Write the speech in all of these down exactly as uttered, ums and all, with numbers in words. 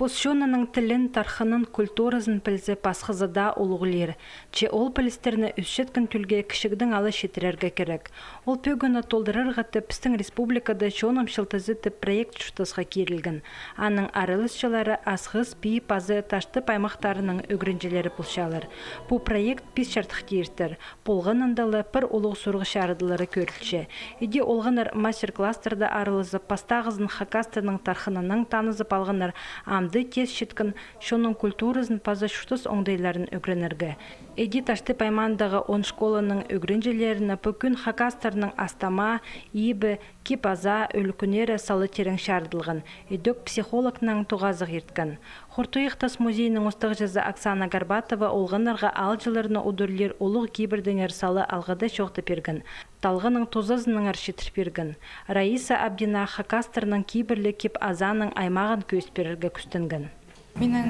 Пос чонының тілін, тархынын, культуразын пілзе, пасхазы даа улуғлир. Че ол пілістерні ӧсчеткен тӧлге кічігдең ала читірерге кирек. Ол пӧгінні толдырарға тіп пістің республикада «Чоным чылтызы» тіп проект чуртасха кирілген. Аның араласчылары Асхыс, Пии паза Таштып аймахтарының ӱгренҷілері полчалар. Пу проект пис чардыхты иртер. Полғанында ла пір улуғ сурығ чарыдылары кӧрілче. Іди олғаннар мастер-класстарда аралазып, пастағызын хакастарның тархыныннаң танызып алғаннар, амды тиис читкен чонның культуразын паза чуртас оңдайларын ӱгренерге. Іди Таштып аймаандағы он школаның ӱгренҷілеріне пу кӱн хакастарның астама, ибі, кип-аза, ӱлӱкӱннері сала тирең чарыдылған, идӧк психологнаң тоғазығ ирткен. Хуртуях тас музейінің устағҷызы Оксана Горбатова олғаннарға аалҷыларны удурлир улуғ кибірдеңер сала алғыда чоохтап пирген, талғанның тузазынаңар читір пирген. Раиса Абдина хакастарның кибірліг кип-азаның аймағын кӧзіт пирерге кӱстенген. Минің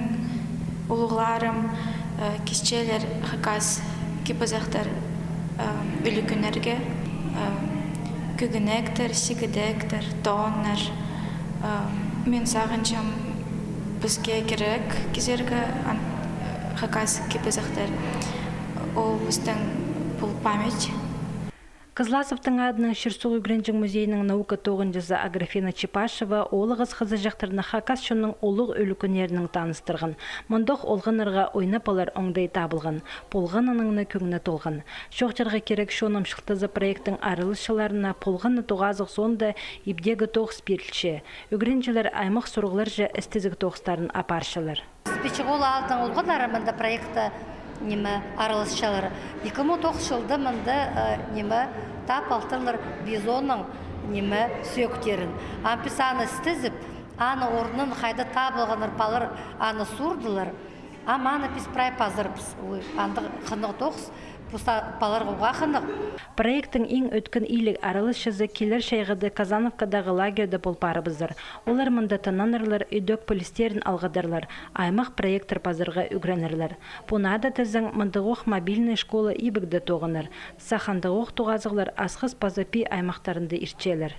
улуғларым, э, кисчелер хакас кип-азахтар, э, ӱлӱкӱннерге, э, кӧгенектер, сигедектер, тооннар. Э, мин сағынчам, піске кирек кизерге ан-, хакас кип-азахтар. Ол пістің пу память. Кызласовтың адынаң чир-суғ ӱгренҷең музейінің наука тоғынҷызы Аграфена Чепашева оолағас хызыҷахтарны хакас чонның улуғ ӱлӱкӱннерінең таныстырған. Мындох олғаннарға ойнап алар оңдай табылған. Полғаннаң на кӧңні толған. Чоохтирға кирек, «Чоным чылтызы» проекттің араласчыларына полғанны тоғазығ соонда ибдегі тоғыс пирілче. Ӱгренҷілер аймах сурығларҷа істезіг тоғыстарын апарчалар. Пичіг-Хол аалдаң олғаннар мында проектте, ниме, араласчалар. Ікі муң тоғыс чылда мында, э, ниме, таап алтырлар бизонның, ниме, сӧӧктерін. Ам піс аны істезіп, аны орнын хайда табылғаннар, палар аны суурдылар. Ам аны піс прай пазарбыс. Ой, андағ хынығ тоғыс. Пу са-, паларға уғаа хынығ. Проекттің иң ӧткін иліг араласчызы килер чайғыда Казановкадағы лагерьде пол парыбызар. Олар мында тынанарлар, идӧк пілістерін алғадарлар, аймах проекттер пазарға ӱгренерлер. Пу наада тізең, мындағох мобильный школа ибігде тоғынар. Сах андағох тоғазығлар Асхыс паза Пии аймахтарында иртчелер.